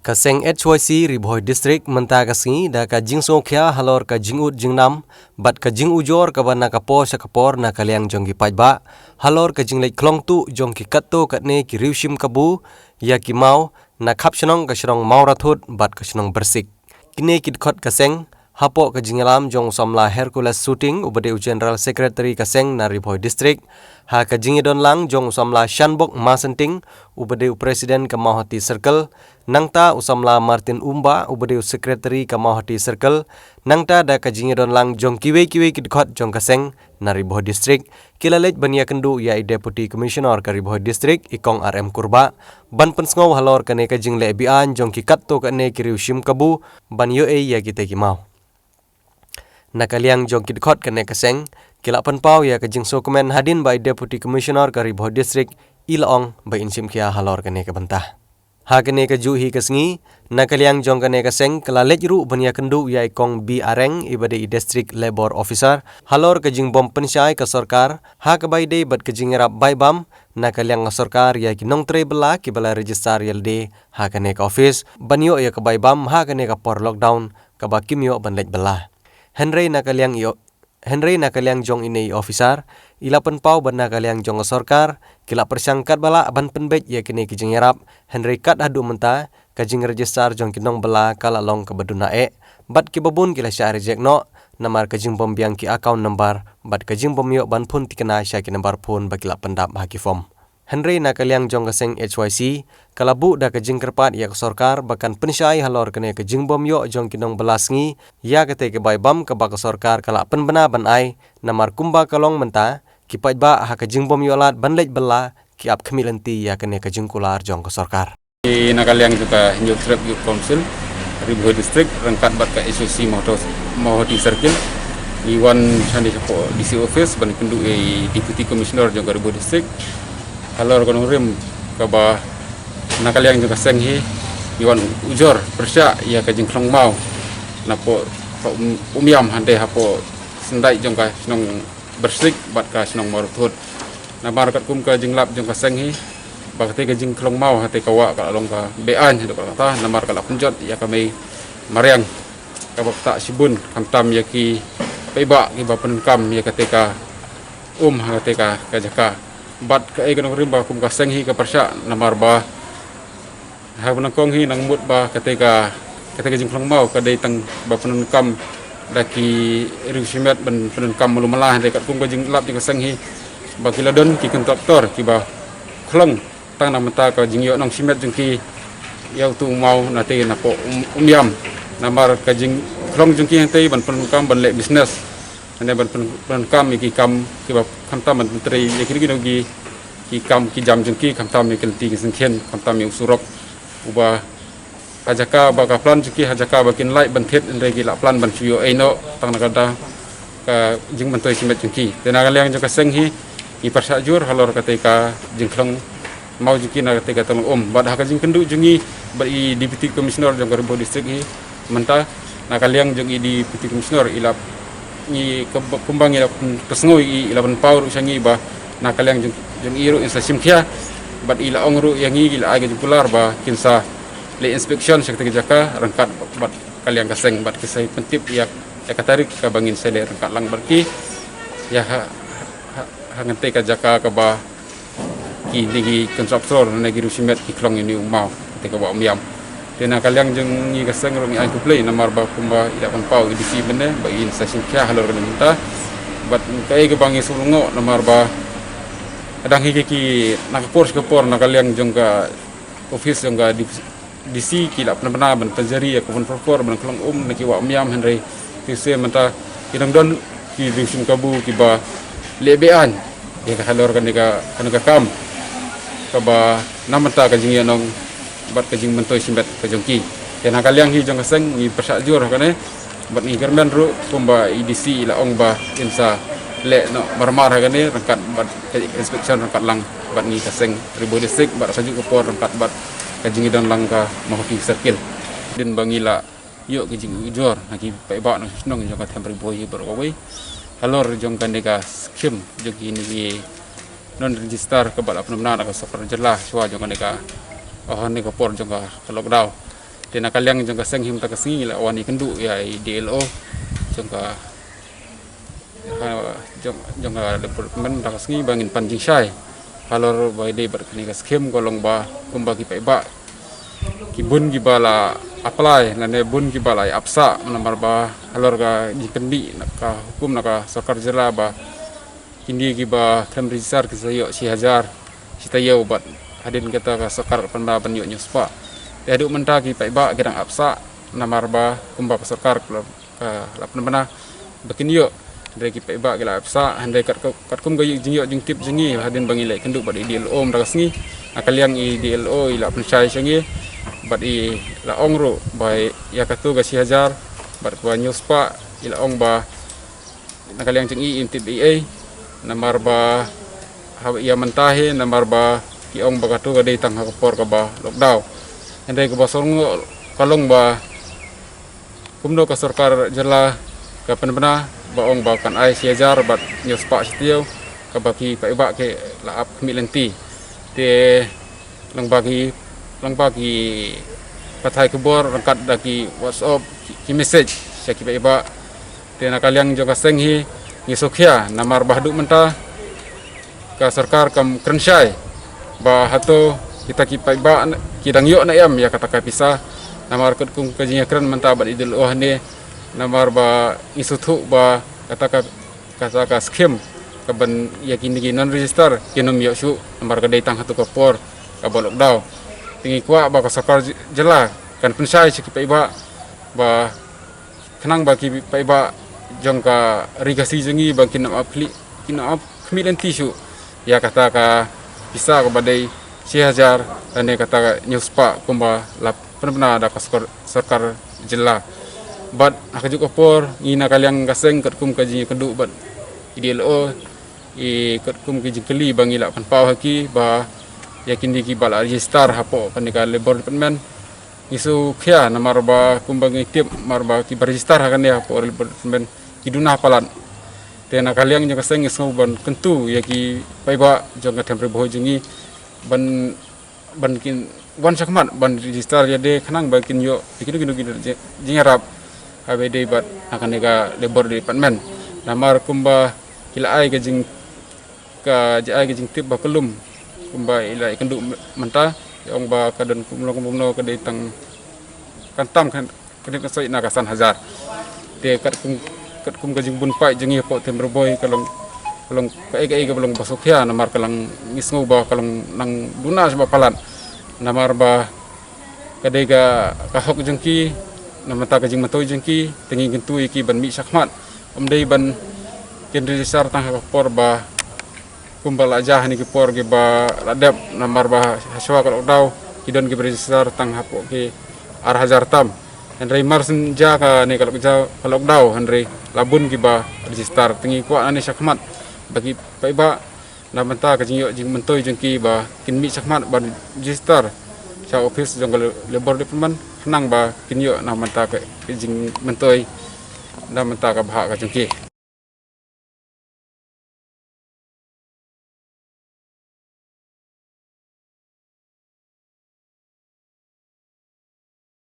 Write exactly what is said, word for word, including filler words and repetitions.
Ka seng H Y C Ri Bhoi District mynta ka sngi da ka jingsngewkhia halor ka jingud jingnam bad ka jingujor kaba na ka por sha ka por na ka liang jong ki paidbah halor ka jingleit khlong tuh jong ki katto katne ki riewshim kabu ïa ki maw na khap shnong ka shnong Mawrathut bad ka shnong Bersik. Kine ki dkhot ka seng hapoh ka jingïalam jong u samla Hercules Suting uba dei u General Secretary ka seng na Ri Bhoi District, ha ka jingïadon lang jong u samla Shanbok Masenting uba dei u President ka Mawhati Circle, nangta u samla Martin Umba uba dei u Secretary ka Mawhati Circle, nangta da ka jingïadon lang jong kiwei kiwei ki dkhot jong ka seng na Ri Bhoi District, ki la leit ban ïakynduh ïa i Deputy Commissioner ka Ri Bhoi District i Kong R M Kurbah ban pynsngew halor kane ka jingleh beaiñ jong ki katto katne ki riewshim kabu ban ïoh ei ïa kitei ki maw. Na ka liang jong ki dkhot kane ka seng ki la pynpaw ïa ka jingsngewkmen hadien ba i Deputy Commissioner ka Ri Bhoi District i la ong ba in shim khia halor kane ka bynta. Ha kane ka juh hi ka sngi, na ka liang jong kane ka seng ka la leit ruh ban ïakynduh ïa i Kong B Areng iba dei i District Labour Officer halor ka jingbym pynshai ka sorkar ha kaba ïadei bad ka jingïarap bai bam na ka liang ka sorkar ïa ki nongtrei bylla kiba la register ïa lade ha kane ka office ban ïoh ïa ka bai bam ha kane ka por lockdown kaba kim ïoh ban leit bylla. Hynrei na ka liang i Hynrei na ka liang jong ine i officer i la pynpaw ba na ka liang jong ka sorkar ki la pyrshang katba lah ban pynbeit ïa kine ki jingïarap, hynrei kat haduh mynta ka jingregister jong ki nongbylla ka la long kaba duna eh bad kiba bun ki la shah reject noh namar ka jingbym biang ki account number bad ka jingbym ïoh ban phone thikna sha ki number phone ba ki la pyndap ha ki form. Hynrei na ka liang jong ka seng H Y C ka la buh da ka jingkyrpad ïa ka sorkar ba kan pynshai halor kane ka jingbym ïoh jong ki nongbylla sngi ïa katei ka bai bam kaba ka sorkar ka la pynbna ban ai, namar kumba ka long mynta ki paidbah ha ka jingbym ïoh lad ban leit bylla ki ap khmih lynti ïa kane ka jingkular jong ka sorkar. Na ka liang jong ka Hynñiewtrep Youth Council Ri Bhoi District ryngkat bad ka H Y C Mawhati Circle, ngi wan shane shapoh D C office ban kynduh ïa i Deputy Commissioner jong ka Ri Bhoi District halor ka nongrim kaba na ka liang jong ka seng hi ngi wan ujor pyrshah ïa ka jingkhlong maw napoh ka um, Umiam hynrei hapoh syndaik jong ka shnong Bersik bad ka shnong Mawrathut. Namar katkum ka jinglap jong ka seng hi ba katei ka jingkhlong maw hatei ka wah ka la long ka beaiñ haduh katta namar ka la pynjot ïa ka mei mariang kaba ktah shibun khamtam ïa ki paidbah kiba pyndonkam ïa katei ka um ha katei ka, ka jaka. Bad kaei ka nongrim ba kum ka seng hi ka pyrshah namar ba ha ba nyngkong hi nang mut ba katei ka, katei ka jingkhlong maw ka dei tang ba pyndonkam da ki riewshimet ban pyndonkam malu mala, hynrei katkum ka jinglap jong ka seng hi ba ki la don ki kontraktor kiba khlong tang na bynta ka jingïoh nong shimet jong ki ïa utu u maw natei napoh um, Umiam. Namar ka jingkhlong jong ki hangtei ban pyndonkam ban leh business, hynrei ban pyn, pyndonkam ïa ki kam kiba khamtam ban pyntrei ïa ki, ki, ki kam ki jam jong ki, khamtam ïa ki lynti ki syngkien, khamtam ïa u surok uba ha jaka ba ka plan jong ki ha jaka ba kin lait ban thied, hynrei ki la plan ban shu ïoh ei noh tang na ka da ka jingmyntoi shimet jong ki. Te na ka liang jong ka seng hi ngi pyrshah jur halor katei ka jingkhlong maw jong ki na katei ka tnga um. Bad ha ka jingkynduh jong ngi bad i Deputy Commissioner jong ka Ri Bhoi District hi mynta, na ka liang jong i Deputy Commissioner i la, ngi ka, kumba ngi la pyn, pynsngew i, i la pynpaw ruh sha ngi ba na ka liang jong, jong i ruh in sa shim khia bad i la ong ruh ïa ngi, i la ai ka jingkular ba kin sa leh inspection sha katei ka jaka ryngkat bad ka liang ka seng bad ki sa pyntip ïa, ïa ka tarik kaba ngin sa leh ryngkat lang bad ki ïa ha, ha, ha ngan tei ka jaka kaba kine ki kontraktor ne ki riewshimet ki khlong ïa une u maw te ka wah Umiam. Te na ka liang jong ngi ka seng ruh ngi ai khublei namar ba kumba i la pynpaw i D C mynne ba in sa shim khia halor kane mynta. Bad kaei kaba ngi sngewlyngngoh namar ba ka dang hi ki, ki na ka por sha ka por na ka liang jong ka office jong ka D C ki la pynbna ban pynjari ïa ka wynfor ban khlong um na ki wah Umiam, hynrei te se mynta ki dang don ki riewshim kabu kiba leh beaiñ ïa ka halor kane ka, kane ka kam kaba na bynta ka jingïohnong bad ka jingmyntoi shimet ka jong ki. Te na ka liang hi jong ka seng ngi pyrshah jur ha kane bad ngi kyrmen ruh kumba i D C i la ong ba in sa leh noh marmar ha kane ryngkat bad ka inspection ryngkat lang bad ngi ka seng Ri Bhoi District bad ka juh ka por ryngkat bad ka jingïadon lang ka Mawhati Circle. Hadien ba ngi la ïoh ka jingujor na ki paidbah na shnong jong ka them Ri Bhoi hi baroh kawei halor jong kane ka skim jong kine ki non register kaba la pynbna na ka sorkar jylla shuwa jong kane ka, oh, ne ka por jong ka lockdown. Te na ka liang jong ka seng hi mynta ka sngi la wan ïakynduh ïa i D L O jong ka, ha, jong, jong ka department mynta ka sngi ba ngin pan jingshai halor ba dei bad kane ka skim, ka long ba kumba ki paidbah ki bun kiba la apply lane bun kiba la ap sah, namar ba halor ka jingkyndit na ka hukum na ka sorkar jylla ba kine kiba khlem register ki sa ïoh shi hajar shi taïew bad hadien kata ka sorkar ka pynbna ban ïoh hynñiew spah. Te haduh mynta ki paidbah ki dang ap sah namar ba kumba ka sorkar ka la, ka la pynbna ba kin ïoh. Hynrei ki paidbah ki la ap sah, hynrei kat, katkum ka jingïoh jingtip jong ngi hadien ba ngi la ïakynduh bad i D L O mynta ka sngi, na ka liang i D L O i la pynshai sha ngi bad i la ong ruh ba ïa katu ka shi hajar bad kaba hynñiew spah i la ong ba na ka liang jong i im tip ei ei namar ba haba ïa mynta hi namar ba ki ong ba katu ka dei tang ha ka por kaba lockdown. Hynrei kaba sngewsarong ka long ba kumno ka sorkar jylla ka pynbna ba ong ba kan ai shi hajar bad hynñiew spah shi taïew, kaba ki paidbah ki la ap khmih lynti. Te lyngba ki, lyngba ki pathai khubor ryngkat da ki WhatsApp, ki, ki message sha ki paidbah. Te na ka liang jong ka seng hi ngi sngewkhia namar ba haduh mynta ka sorkar kam kren shai ba hato kita ki paidbah ki dang ïoh ne em ïa kata ka pisa, namar katkum ka jingïakren mynta bad i D L O hangne, namar ba ngi sngewthuh ba kata ka, kata ka skim kaban ïa kine ki non register kin ym ïoh shuh namar ka dei tang hato ka por kaba lockdown. Te ngi kwah ba ka sorkar jylla kan pynshai sha ki paidbah ba khnang ba ki paidbah jong ka ri Khasi jong ngi ba kin ym ap khmih, kin ym ap khmih lynti shuh ïa kata ka pisa kaba dei shi hajar lane kata ka hynñiew spah kumba la pynbna da ka sorkar, sorkar jylla. Bad ha kajuh ka por ngi na ka liang ka seng katkum ka jingïakynduh bad i D L O, i katkum ka jingkylli ba ngi la pynpaw ha ki ba ïa kine kiba la register hapoh kane ka Labour Department ngi sngewkhia namar ba kumba ngi tip namar ba kiba register ha kane hapoh Labour Department ki duna palat. Te na ka liang jong ka seng ngi sngew ban kyntu ïa ki paidbah jong ka Them Ri Bhoi jong ngi ban, ban kin wan shakhmat ban register ïa de khnang ba kin ïoh ïa kino kino ki jingïarap haba dei bad na kane ka Labour Department. Namar kumba ki la ai ka jing, ka jingïai ka jingtip ba kyllum kumba i la ïakynduh mynta, i ong ba ka don kumno kumno ka dei tang khamtam kan, ka dei ka soi na ka san hajar. Te katkum, katkum ka jingbun paid jong ngi hapoh Them Ri Bhoi ka long, ka long kaei kaei kaba long ba sngewkhia namar ka long ngi sngew ba ka long nang duna shibun palat namar ba ka dei ka, ka hok jong ki, na bynta ka jingmyntoi jong ki, te ngi kyntu ïa ki ban mih shakhmat. Ym dei ban kin register tang ha ka por ba kumba la jia ha kine ki por kiba la dep namar ba ha shuwa ka lockdown ki don kiba register tang hapoh ki ar hajar tam. Hynrei mar shen jia kane ka lockdown, ka lockdown hynrei la bun kiba register, te ngi kwah nangne shakhmat ba ki paidbah na bynta ka jingïoh jingmyntoi jong ki ba kin mih shakhmat ban register sha office jong ka Labour Department khnang ba kin ïoh na bynta ka jingmyntoi na bynta ka bhah ka jong ki.